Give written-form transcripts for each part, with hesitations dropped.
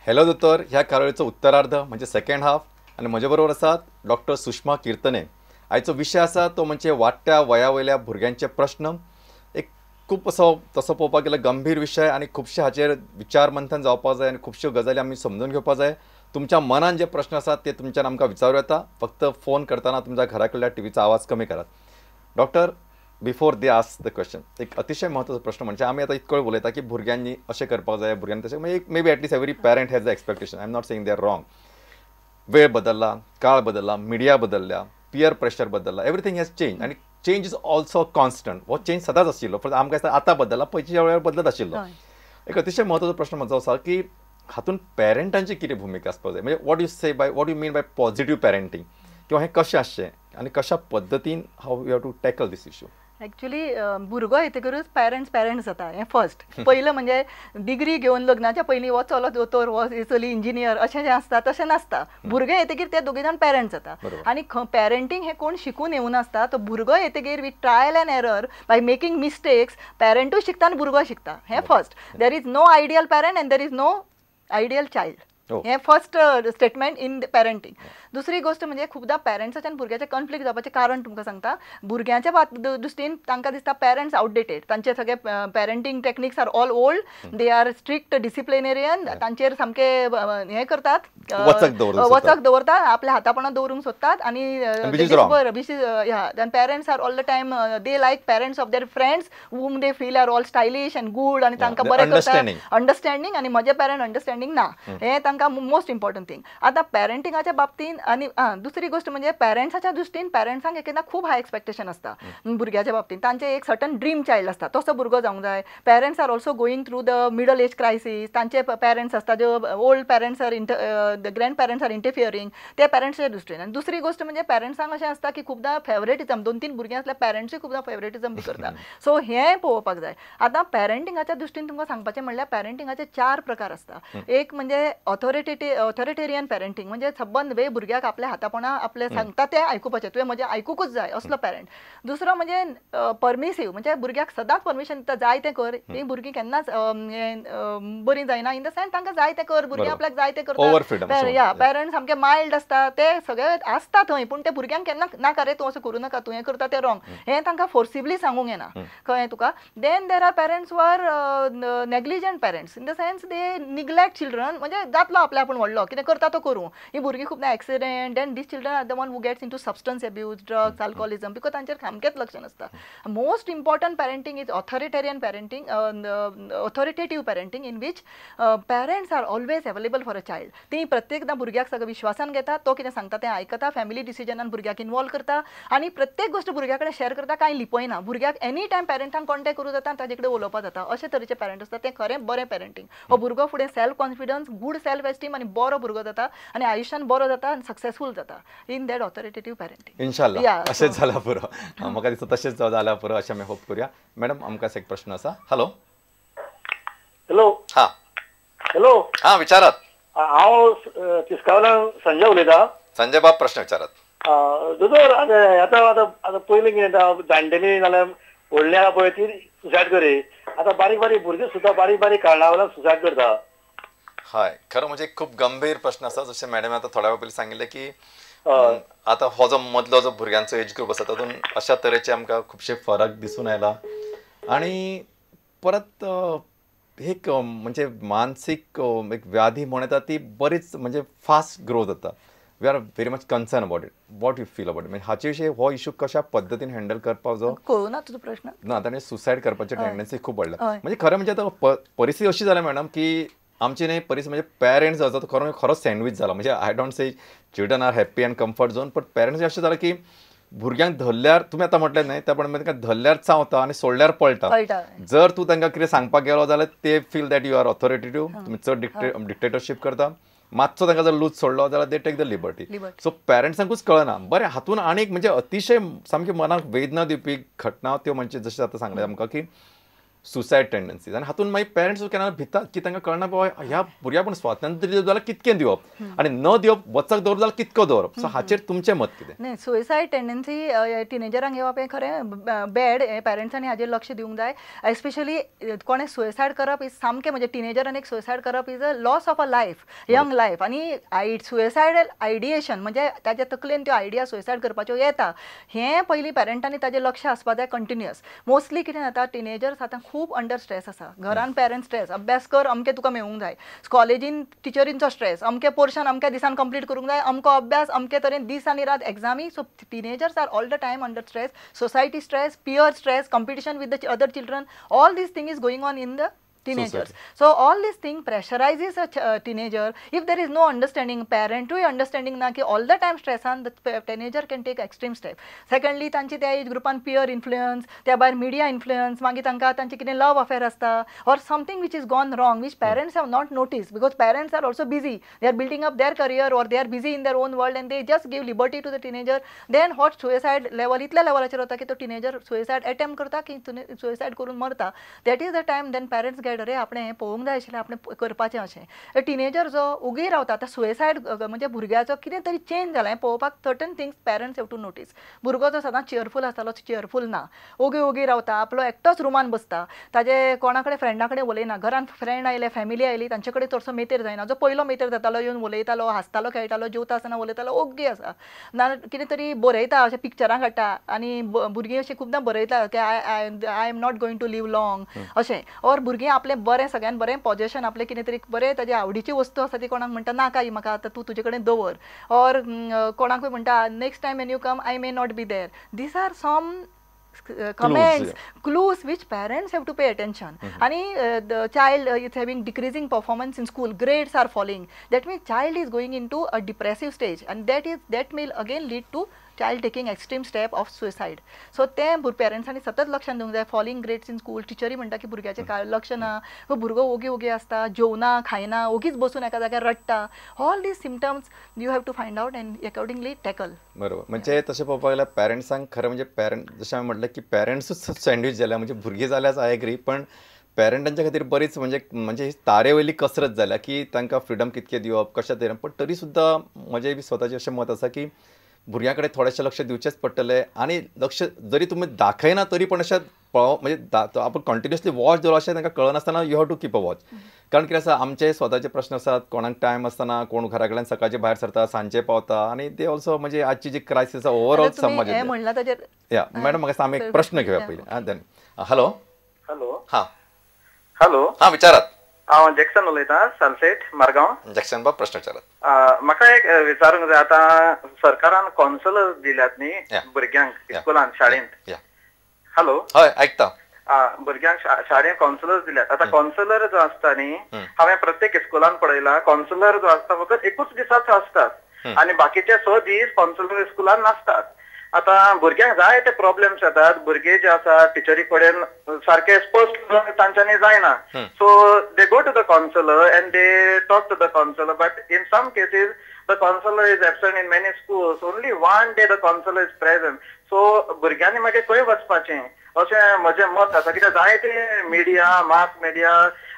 Hello दोतोर ह्या कार्यावळीचो उत्तरार्ध म्हणजे सेकंड हाफ आनी म्हजे बरोबर आसात डॉक्टर सुषमा किर्तने. आयचो विशय आसा तो म्हणजे वाडट्या वया वयल्या भुरग्यांचे प्रश्न. एक खूब असो तसो पळोवपाक गेल्यार गंभीर विशय आनी खुबशे हाचेर विचार मंथन जावपाक जाय आनी खुबश्यो गजाली आमी समजून घेवपाक जाय. तुमच्या मनान जे प्रश्न आसात ते तुमच्यान आमकां विचारूं येता. फक्त फोन करतना तुमच्या घरा कडल्या टीव्हीचो आवाज कमी करात. Doctor, before they ask the question, एक अतिशय महत्वाचो प्रश्न म्हणजे आमी आतां इतको वेळ उलयता की भुरग्यांनी अशें करपाक जाय, भुरग्यांनी तशें, म्हणजे maybe at least every parent has the expectation. I am not saying they are wrong. वेळ बदलला, काळ बदलला, मिडिया बदलल्या, पियर प्रेशर बदलला, एवरीथींग हॅज चेंज आनी चेंज is also constant. हो चेंज सदांच आशिल्लो, फक्त आमकां दिसता आतां बदलला, पयलींच्या वेळार बदलत आशिल्लो. एक अतिशय महत्वाचो प्रश्न म्हजो आसा की हातूंत पेरंटांची कितें भुमिका आसपाक जाय, म्हणजे what you say by what you mean by positive parenting, किंवा हें कशें आसचें आनी कशा पद्दतीन how you have to tackle this issue. Actually भुरगो येतकरूच पेरंट्स पेरंट्स जाता. हें फर्स्ट. पयलें म्हणजे डिग्री घेवन लग्नाच्या पयलीं हो चलो दोतोर, हो चली इंजिनियर अशें जें आसता तशें नासता. भुरगें येतकीर ते दोगी जाण पेरंट्स जाता. आनी पेरंटींग हें कोण शिकून येवं नासता. तो भुरगो येतकीर with trial and error by making mistakes पेरंटूय शिकता आनी भुरगो शिकता. हें first. There is no ideal parent and there is no ideal child. हें फर्स्ट स्टेटमेंट इन पेरंटींग. दुसरी गोश्ट म्हणजे खुबदां पेरंट्साच्या आनी भुरग्याचे कॉन्फ्लिक्ट जावपाचें कारण तुमकां सांगता. भुरग्यांच्या दृश्टीन तांकां दिसता पेरंट्स आवटडेटेड, तांचे सगळे parenting techniques are all old, they are strict disciplinarian, तांचेर सामके हें करतात, वचक दवरतात, आपल्या हातापणात दवरूंक सोदतात आनी parents are all the time they like parents of their friends whom they feel are all stylish and good आनी तांकां बरें करतात, अंडरस्टँडींग, आनी म्हजे पेरंट अंडरस्टँडींग ना, हें तांकां मोस्ट इम्पॉर्टंट थिंग. आतां पेरंटिंगाच्या बाबतीन आनी दुसरी गोश्ट म्हणजे पेरंट्साच्या दृश्टीन पेरंट्सांक एक एकदां खूब हाय एक्सपेक्टेशन आसता भुरग्याच्या बाबतीन. तांचे एक सर्टन ड्रीम चायल्ड आसता, तसो भुरगो जावंक जाय. Parents are also going through the middle age crisis. तांचे पेरंट्स आसता ज्यो old parents are the grand parents are interfering, ते पेरंट्साच्या दृश्टीन. आनी दुसरी गोश्ट म्हणजे पेरंट्सांक अशें आसता की खुबदां फेवरेटिजम, 2-3 भुरगीं आसल्यार पेरंट्सूय खुबदां फेवरेटिजम बी करता. सो हें पळोवपाक जाय. आतां पेरंटिंगाच्या दृश्टीन तुमकां सांगपाचें म्हणल्यार पेरंटिंगाचे 4 प्रकार आसता. एक म्हणजे ऑथोरिटेरियन पेरंटींग, म्हणजे सबंद वे भुरग्याक आपल्या हातापणा आपले सांगता तें आयकुपाचें, तुवें म्हजें आयकुकूच जाय असलो पेरंट. दुसरो म्हणजे परमिसीव, म्हणजे भुरग्याक सदांच परमिशन दिता, जाय तें कर. हीं भुरगीं केन्नाच बरीं जायना, इन the sense तांकां जाय तें कर, भुरगीं आपल्याक जाय तें करता. या पेरंट्स सामके मायल्ड आसता, ते सगळे आसता थंय, पूण ते भुरग्यांक केन्ना नाका रे तूं अशें करूं नाका, तूं हें करता तें रॉंग, हें तांकां फोर्सिबली सांगूंक येना, कळ्ळें तुका. Then there are parents who are negligent parents, in the sense they neglect children, म्हणजे जातलो आपल्या आपूण व्हडलो, कितें करता तो करूं. ही भुरगीं खूबदां accident, and these children are the one who gets into substance abuse, drugs, alcoholism, because तांचेर सामकेंच लक्ष नासता. Most important parenting is authoritarian parenting, authoritative parenting, in which parents are always available for a child. ती प्रत्येकदां भुरग्याक सगळें विश्वासान घेता, तो कितें सांगता तें आयकता, फॅमिली डिसिजनान भुरग्याक इनवॉल्व करता आनी प्रत्येक गोश्ट भुरग्या कडेन शेअर करता, कांय लिपयना. भुरग्याक एनी टायम पेरंटांक कॉन्टेक्ट करूं जाता आनी ताजे कडेन उलोवपाक जाता. अशे तरेचे पेरंट आसता, तें खरें बरें पेरंटींग. हो भुरगो फुडें self confidence, good self esteem आनी बरो भुरगो जाता आनी आयुश्यान बरो जाता आनी सक्सेसफूल जाता इन that authoritative parenting. इन्शाल्लाह अशेंच जाल्यार पुरो, म्हाका दिसता तशेंच जाल्यार पुरो अशें आमी होप करूया. मॅडम, आमकां एक प्रश्न आसा. हॅलो. हॅलो. हां, हॅलो. हां, विचारात. हांव तिस्कावल्यान संजय उलयतां. संजय बाब, प्रश्न विचारात. दोतोर, आतां आतां आतां पयलीं कितें जाता, जाणटेली नाल्यार व्हडली आहा पळय ती सुसायड करी, आतां बारीक बारीक भुरगीं सुद्दां बारीक बारीक कारणां वयल्यान सुसायड करता. हय, खरं म्हणजे खूप गंभीर प्रश्न आसा. जशें मॅडम आतां थोड्या वेळा पयलीं सांगिल्लें की आतां हो जो मदलो जो भुरग्यांचो एज ग्रूप आसा तातूंत अशा तरेचे आमकां खुबशे फरक दिसून आयला आनी परत एक म्हणजे मानसीक एक व्याधी म्हण येता ती बरीच म्हणजे फास्ट ग्रो जाता. We are very much concern about it. What you feel about it, म्हणजे हाचे विशीं हो इशू कशा पद्दतीन हँडल करपाक जो कळूना तुजो प्रश्न ना. ताणें सुसायड करपाची टेंडन्सी खूब वाडल्या. म्हणजे खरें म्हणजे आतां परिस्थिती अशी जाल्या मॅडम की आमची न्ही परिस्थिती म्हणजे पेरंट्स जो आसा तो खरो खरोच सँडवीच जाला. म्हणजे I don't say children are happy and comfort zone, but parents अशें जालां की भुरग्यांक धरल्यार, तुमी आतां म्हटलें न्ही त्या प्रमाणे तांकां धरल्यार चावता आनी सोडल्यार पळटा. जर तूं तांकां कितें सांगपाक गेलो जाल्यार ते feel that you are authoritative, तुमी चड डिक्टेटरशीप करता. मातसो तांकां जर लूज सोडलो जाल्यार they take the liberty. So पेरंट्सांकूच कळना. बरें, हातून आनीक म्हणजे अतिशय सामकी मनाक वेदना दिवपी घटना त्यो म्हणजे जशें आतां सांगलें आमकां की suicide tendencies आनी हातून मागीर पेरंट्स केन्ना भितात की तांकां कळना बाबा ह्या भुरग्याक पूण स्वातंत्र्य दिवप जाल्यार कितकें दिवप आनी न दिवप वचक दवरप जाल्यार कितको दवरप. सो हाचेर तुमचें मत कितें? न्ही, सुसायड टेंडन्सी टिनेजरांक येवप हें खरें बॅड, हें पेरंट्सांनी हाजेर लक्ष दिवंक जाय. एस्पेशली कोणें सुसायड करप is सामकें म्हणजे टिनेजरान एक सुसायड करप is a loss of a life, young life. आनी सुसायडल आयडिएशन म्हणजे ताच्या तकलेन त्यो आयडिया सुसायड करपाच्यो येता, हें पयलीं पेरंटांनी ताजेर लक्ष आसपा जाय कंटिन्युअस. मोस्टली कितें जाता, टिनेजर्स आतां खूब अंडर स्ट्रेस आसा. घरान पेरंट्स स्ट्रेस, अभ्यास कर अमकें तुका मेळूंक जाय, कॉलेजीन टिचरींचो स्ट्रेस, अमके पोर्शन अमक्या दिसान कंप्लीट करूंक जाय, अमको अभ्यास अमके तरेन दीस आनी रात एग्जामी. So teenagers are all the time under stress, society stress, peer stress, competition with the other children, all this thing is going on in the teenagers. So all this thing pressurizes a teenager. If there is no understanding, parent understanding na ki all the time stress on the teenager can take extreme step. Secondly, तांची त्या as ग्रुपान peer influence, त्या भायर media influence, मागीर तांकां तांचे कितें love affair आसता or something which is gone wrong, which parents have not noticed because parents are also busy. They are building up their career or they are busy in their own world and they just give liberty to the teenager. Then hot suicide level इतल्या लेवलाचेर वता की तो teenager suicide attempt करता की suicide करून मरता. That is the time then parents get अरे आपणें हें पळोवंक जाय आशिल्लें, आपणें करपाचें अशें. टिनेजर जो ओगी रावता आतां सुसायड म्हणजे भुरग्याचो कितें तरी चेंज जाला हें पळोवपाक certain things parents have to notice. भुरगो जो सदांच चियरफूल आसतालो चियरफूल ना, ओगी ओगी रावता, आपलो एकटोच रुमान बसता, ताजे कोणा कडेन फ्रेंडा कडेन उलयना, घरान फ्रेंड आयले फॅमिली आयली तांचे कडेन चडसो मेतेर जायना. जो पयलो मेतेर जातालो येवन उलयतालो, हांसतालो, खेळटालो, जेवता आसतना उलयतालो, ओगी आसा ना कितें तरी बरयता, अशें पिक्चरां काडटा. आनी भुरगीं अशीं खुबदां बरयता की I am not going to live long अशें. ऑर भुरगीं आपलें बरें सगळ्यान बरें पॉजेशन आपलें कितें तरी बरें ताजे आवडीची वस्तू आसा ती कोणाक म्हणटा नाका ही म्हाका आतां तूं तुजे कडेन दवर, ऑर कोणाकूय म्हणटा next time when you come I may not be there. These are some comments, clues which parents have to pay attention. आणि the child is having decreasing performance in school, grades are falling, that means child is going into a depressive stage and that may again lead to child taking extreme step of suicide. So तें पेरंट्सांनी सतत लक्षात दिवंक जाय. Falling grades in school, टिचरी म्हणटा की भुरग्याचें काय लक्ष ना, भुरगो ओगी ओगी आसता, जेवना खायना, ओगीच बसून एका जाग्यार रडटा. All these symptoms you have to find out and accordingly tackle. बरोबर, म्हणजे तशें पळोवपाक गेल्यार पेरंट्सांक खरें म्हणजे पेरंट जशें हांवें म्हटलें की पेरंट्सूच सँडवीच जाल्या, म्हणजे भुरगीं जाल्याच I agree, पण पेरंटांच्या खातीर बरीच म्हणजे म्हणजे तारे वयली कसरत जाल्या की तांकां फ्रिडम कितकें दिवप कशें तरेन. पण तरी सुद्दां म्हजें बी स्वताचें अशें मत आसा की भुरग्यां कडेन थोडेशें लक्ष दिवचेंच पडटलें आनी लक्ष जरी तुमी दाखयना तरी पण अशें पळोवप म्हणजे आपण कंटिन्युअसली वॉच दवरप अशें तांकां कळनासतना you have to keep a watch. कारण कितें आसा, आमचे स्वताचे प्रश्न आसात, कोणाक टायम आसतना कोण घरा कडल्यान सकाळचे भायर सरता, सांजचे पावता आनी ते ऑल्सो म्हणजे आजची जी क्रायसीस आसा ओवरऑल समाज. या मॅडम म्हाका दिसता आमी एक प्रश्न घेवया पयलीं. Then hello hello हां हॅलो हां विचारात. हांव जॅक्सन उलयतां, सनसेट मारगांव. जॅक्सन बाब प्रश्न विचारात. म्हाका एक विचारूंक जाय, आतां सरकारान कॉन्सलर्स दिल्यात न्ही भुरग्यांक स्कुलान शाळेंत. हॅलो हय आयकता. भुरग्यांक शाळेंत कॉन्सलर्स दिल्यात. आतां कॉन्सलर जो आसता न्ही, हांवें प्रत्येक स्कुलान पळयला, कॉन्सलर जो आसता फकत एकूच दिसाच आसतात आनी बाकीचे 6 दीस कॉन्सलर स्कुलान नासतात. आतां भुरग्यांक जाय ते प्रॉब्लेम्स येतात, भुरगे जे आसा टिचरी कडेन सारके स्पश्ट तांच्यांनी जायना, so they go to the counsellor and they talk to the counsellor, but in some cases the counsellor is absent in many schools, only one day the counsellor is present. So भुरग्यांनी मागीर खंय वचपाचें अशें म्हजें मत आसा. कित्याक जाय ते मिडिया, मास मिडिया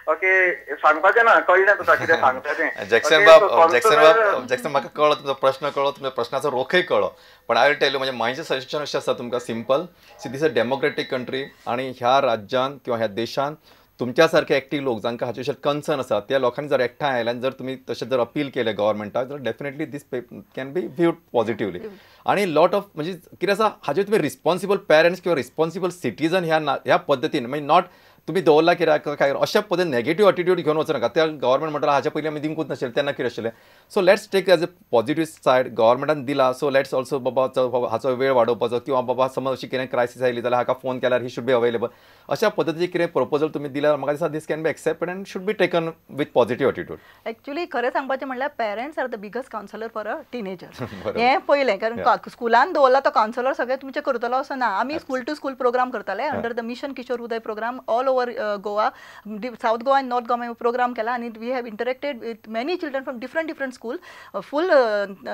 ओके सांगपाचें ना, कळ्ळें तुका कितें सांगता तें. जॅक्सन बाब, जॅक्सन बाब, जॅक्सन म्हाका कळ्ळो तुमचो प्रश्न, कळ्ळो तुमच्या प्रश्नाचो रोखय कळ्ळो, पण I will tell you म्हणजे म्हाजें सजेशन अशें आसा तुमकां simple. See this a democratic country आनी ह्या राज्यान किंवा ह्या देशान तुमच्या सारखे एक्टीव लोक जांकां हाचे विशीं कन्सर्न आसा त्या लोकांनी जर एकठांय आयले आनी जर तुमी तशें जर अपील केलें गव्हर्मेंटाक जाल्यार definitely this can be viewed positively. आनी लॉट ऑफ म्हणजे कितें आसा हाजेर तुमी रिस्पॉन्सिबल पेरंट्स किंवा रिस्पॉन्सिबल सिटीजन ह्या ह्या पद्दतीन म्हणजे not तुमी दवरला कित्याक काय अशा पद्दतीन नेगेटीव एटिट्यूड घेवन वचनाका. त्या गव्हर्मेंट म्हणटा हाच्या पयलीं आमी दिवंकूच नाशिल्लें तेन्ना कितें आशिल्लें. So let's take as a positive side, गव्हर्मेंटान दिला सो let's also बाबा हाचो वेळ वाडोवपाचो किंवा बाबा समज अशी कितें क्रायसीस आयली जाल्यार हाका फोन केल्यार he should be available अशा पद्दतीचे कितें प्रपोजल तुमी दिल्यार म्हाका दिसता this can be accepted and should be taken with positive attitude. Actually खरें सांगपाचें म्हणल्यार parents are the biggest counsellor for a teenager. हें पयलें, कारण स्कुलान दवरला तो कावन्सलर सगळें तुमचें करतलो असो ना. आमी स्कूल टू स्कूल प्रोग्राम करताले under the mission Kishore Uday programme all over Goa, South Goa आनी नॉर्थ गोवा प्रोग्राम केला आनी we have interacted with many children from different different school. Full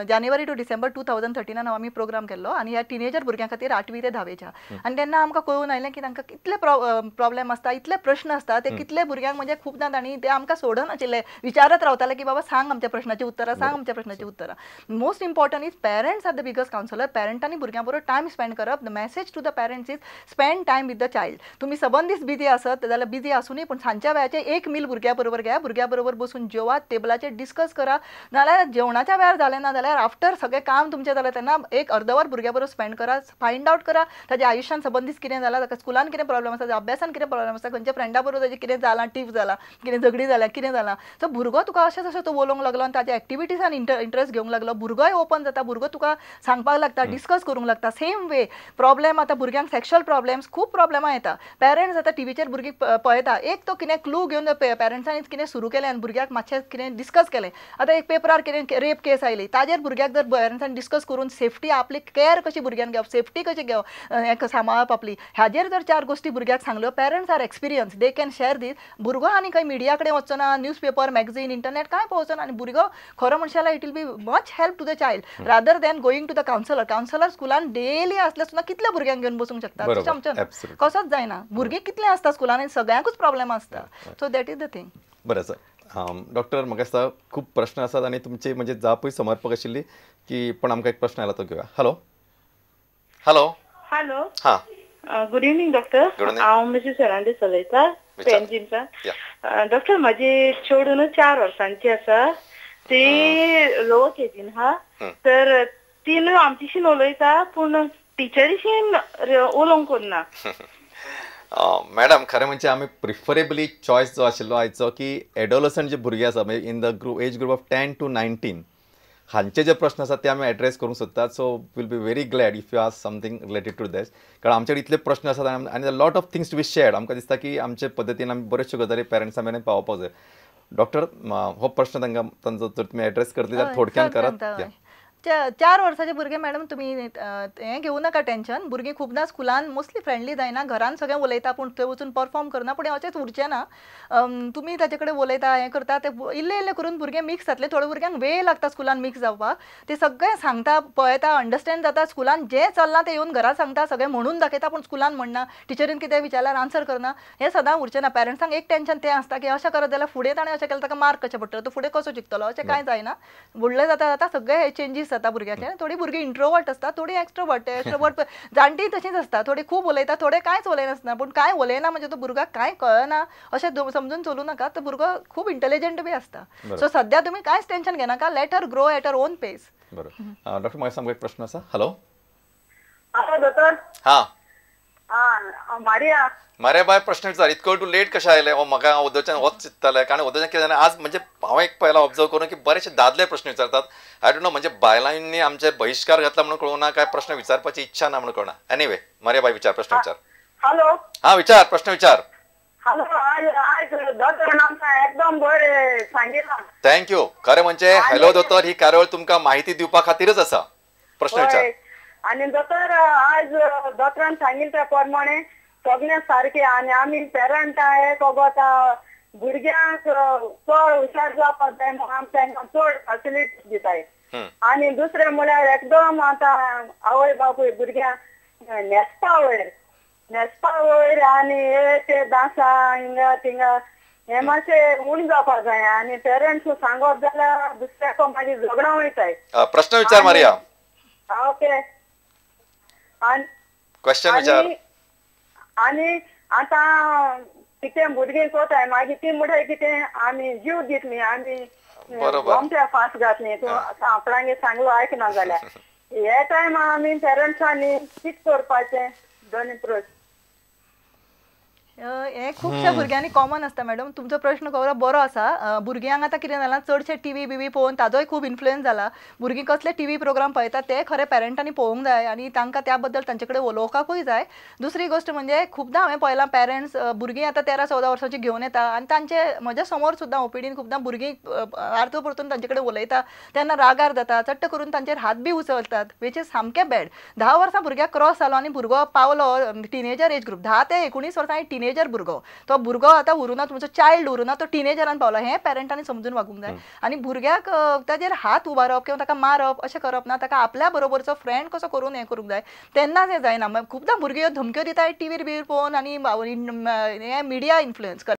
January to December 2013 आमी programme केल्लो आनी ह्या teenager भुरग्यां खातीर 8वी ते 10वेच्या. आनी तेन्ना आमकां कळून आयलें की तांकां कितले प्रॉब्लेम आसता, इतले प्रश्न आसता, ते कितले भुरग्यांक म्हणजे खूबदां तांणी ते आमकां सोडनाशिल्ले, विचारत रावताले की बाबा सांग आमच्या प्रश्नाची उत्तरां, सांग आमच्या प्रश्नाची उत्तरां. Most important is parents are the biggest counsellor. पॅरंटांनी भुरग्यां बरोबर टायम स्पेंड करप. The message to the parents is spend time with the child. तुमी सबंद दीस बिजी आसत जाल्यार बिजी आसुनूय पूण सांजच्या वेळाचेर एक मील भुरग्या बरोबर घेया, भुरग्या बरोबर बसून जेवात, टेबलाचेर डिस्कस करा. नाल्यार जेवणाच्या वेळार जालें ना जाल्यार आफ्टर सगळें काम तुमचें जालें तेन्ना एक अर्द वर भुरग्या बरोबर स्पेंड करा, फायंड आवट करा ताज्या आयुश्यान सबंद दीस कितें जालां, ताका स्कुलान कितें प्रॉब्लेम आसा, अभ्यासान कितें प्रॉब्लेम आसा, खंयच्या फ्रेंडा बरोबर ताजें कितें जालां, टीप जालां, कितें झगडी जाल्या, कितें जालां. सो भुरगो तुका अशें जशें तो उलोवंक लागलो आनी ताज्या एक्टिविटीसान इंट्रस्ट घेवंक लागलो, भुरगोय ओपन जाता, भुरगो तुका सांगपाक लागता, डिस्कस करूंक लागता. सेम वे प्रॉब्लेम आतां भुरग्यांक सेक्शुअल प्रॉब्लेम्स खूब प्रॉब्लेमां येता. पेरंट्स आतां टिवीचेर भुरगीं पळयता, एक तो कितें क्लू घेवन पेरंट्सांनी कितें सुरू केलें आनी भुरग्याक मातशें कितें डिस्कस केलें. आतां एक पेपरार कितें रेप केस आयली, ताजेर भुरग्याक जर पेरंट्सांनी डिस्कस करून सेफ्टी आपली केअर कशी भुरग्यान घेवप, सेफ्टी कशी घेवप, सांबाळप आपली, हाजेर जर 4 गोश्टी भुरग्याक सांगल्यो, parents are experience, they can share these. भुरगो आनी खंय मिडिया कडेन वचचो ना, न्यूज पेपर, मॅगझीन, इंटरनेट कांय पळोवचो ना आनी भुरगो खरो म्हणशात जाल्यार it will be much help to the child rather than going to the counsellor. Counsellor स्कुलान डेली आसल्यार सुद्दां कितल्या भुरग्यांक घेवन बसूंक शकता, तशें आमचें कसोच जायना. भुरगीं कितलें आसता स्कुलान आनी सगळ्यांकूच प्रॉब्लेम आसता. So that is the thing. बरें सर, डॉक्टर म्हाका दिसता खूब प्रश्न आसात आनी तुमची म्हणजे जापूय समर्पक आशिल्ली की, पण आमकां एक प्रश्न आयला तो घेवया. हॅलो. हॅलो. हॅलो. हां, गुड इवनींग डॉक्टर. हांव मिसेस फेर्नांडीस उलयतां, पेंजीमच्यान. डॉक्टर, म्हजी चेडूं न्हू 4 वर्सांची आसा, ती लोवर केजीन आहा. तर ती न्हू आमच्याशीन उलयता पूण टिचरीशीन उलोवंक कोन्ना. मॅडम, खरें म्हणजे आमी प्रिफरेबली चॉयस जो आशिल्लो आयचो की एडोलसंट जे भुरगे आसा, म्हणजे in the group age group of 10 to 19 हांचे जे प्रश्न आसात ते आमी एड्रेस करूंक सोदतात. So will be very glad if you ask something related to that, कारण आमचे कडेन इतले प्रश्न आसात आनी lot of things to be shared. आमकां दिसता की आमचे पद्दतीन आमी बऱ्योचश्यो गजाली पेरंट्सां मेरेन पावोवपाक जाय. डॉक्टर, हो प्रश्न तांकां तांचो जर तुमी एड्रेस करतले जाल्यार थोडक्यान करात. 4 वर्साचे भुरगे मॅडम तुमी हें घेवं नाका टेंशन. भुरगीं खुबदां स्कुलान मोस्टली फ्रेंडली जायना, घरान सगळें उलयता पूण थंय वचून परफॉर्म करना, पूण अशेंच उरचें ना. तुमी ताजे कडेन उलयता, हें करता, ते इल्लें इल्लें करून भुरगें मिक्स जातलें. थोड्या भुरग्यांक वेळ लागता स्कुलान मिक्स जावपाक, ते सगळें सांगता, पळयता, अंडरस्टँड जाता. स्कुलान जें चल्लां तें येवन घरा सांगता, सगळें म्हणून दाखयता पूण स्कुलान म्हणना, टिचरीन कितें विचारल्यार आन्सर करना. हें सदां उरचें ना. पेरंट्सांक एक टेंशन तें आसता की अशें करत जाल्यार फुडें ताणें अशें केलें ताका मार्क कशें पडटलो, तो फुडें कसो शिकतलो, अशें कांय जायना. व्हडलें जाता जाता सगळें हे चेंजीस जाता भुरग्याचे. थोडी भुरगीं इंट्रोवर्ट आसता, थोडी एक्स्ट्रोवर्ट. एक्स्ट्रोवर्ट जाणटीं तशींच आसता, थोडी खूब उलयता, थोडे कांयच उलयनासना. पूण कांय उलयना म्हणजे तो भुरग्याक कांय कळना अशें समजून चलूं नाका. तो भुरगो खूब इंटेलिजंट बी आसता. सो सद्या तुमी कांयच टेंशन घेनाका, let her grow at her own pace. बरोबर. डॉक्टर, म्हाका सामको एक प्रश्न आसा. हॅलो. दोतोर. हां, मारिया. मारिया बाय, प्रश्न विचार. इतको तूं लेट कशें आयलें? हो म्हाका ओदोच्यान होच चिंततालें, कारण ओदोच्यान कितें जालें आज म्हणजे हांवें एक पयला ऑब्जर्व करून की बरेचशे दादले प्रश्न विचारतात. I don't know, म्हणजे बायलांनी आमचे बहिश्कार घातला म्हणून कळूं ना, काय प्रश्न विचारपाची इच्छा ना म्हणून कळना. एनिवे, मारिया बाय, विचार, प्रश्न विचार. हॅलो. हां, विचार, प्रश्न विचार. हॅलो, आयज दोतोरान आमकां एकदम बरें सांगिलां. Thank you. खरें म्हणजे हॅलो दोतोर ही कार्यावळ तुमकां माहिती दिवपा खातीरच आसा. प्रश्न विचार. आनी दोतोर, आयज दोतोरान सांगिल्लें त्या प्रमाणे सगळें सारकें. आनी आमी पेरंटां एक वगत भुरग्यांक चड हुशार जावपाक जाय म्हणून आमी तांकां चड फेसिलिटी दिताय. आनी दुसरें म्हळ्यार एकदम आतां आवय बापूय भुरग्यांक न्हेसपा वयर, न्हेसपा वयर आनी हे ते डांसा हिंगा थिंगा हे मातशें उणें जावपाक जाय. आनी पेरंट्स सांगप जाल्यार दुसऱ्याक मागीर झगडां वयताय. प्रश्न विचार मारिया. ओके. क्वेश्चन विचार. आनी आतां कितें भुरगीं कोताय मागीर ती म्हणटाय कितें आमी जीव दितली, आमी गोमट्या फास घातली, तूं आपणागे सांगलो आयकना जाल्यार. हे टायम आमी पेरंट्सांनी कितें करपाचें? दोनी प्रश्न. हे खुबश्या भुरग्यांनी कॉमन आसता मॅडम. तुमचो प्रश्न गौरव बरो आसा. भुरग्यांक आतां कितें जालां, चडशे टीव्ही बिवी पळोवन ताजोय खूब इन्फ्लुयन्स जाला. भुरगीं कसले टीव्ही प्रोग्राम पळयतात ते खरें पेरंटांनी पळोवंक जाय आनी तांकां त्या बद्दल तांचे कडेन उलोवपाकूय जाय. दुसरी गोश्ट म्हणजे खुबदां हांवें पळयलां पेरंट्स भुरगीं आतां 13-14 वर्सांची घेवन येता आनी तांचे म्हज्या समोर सुद्दां ओपीडीन खुबदां भुरगीं आर्थ परतून तांचे कडेन उलयता तेन्ना रागार जाता, चट्ट करून तांचेर हात बी उचलतात, which is सामकें बॅड. 10 वर्सां भुरग्याक क्रॉस जालो आनी भुरगो पावलो टिनेजर एज ग्रूप, 10 ते 19 वर्सां टिनेजर टिनेजर भुरगो, तो भुरगो आतां उरुना, तुमचो चायल्ड उरुना, तो टिनेजरान पावला. हें पेरंटांनी समजून वागूंक जाय. आनी भुरग्याक ताजेर हात उबारप किंवा ताका मारप अशें करप ना, ताका आपल्या बरोबरचो फ्रेंड कसो करून हें करूंक जाय, तेन्नाच हें जायना. खुबदां भुरगीं ह्यो धमक्यो दिता टिवीर बिवीर पळोवन आनी हें मिडिया इन्फ्लुयन्स.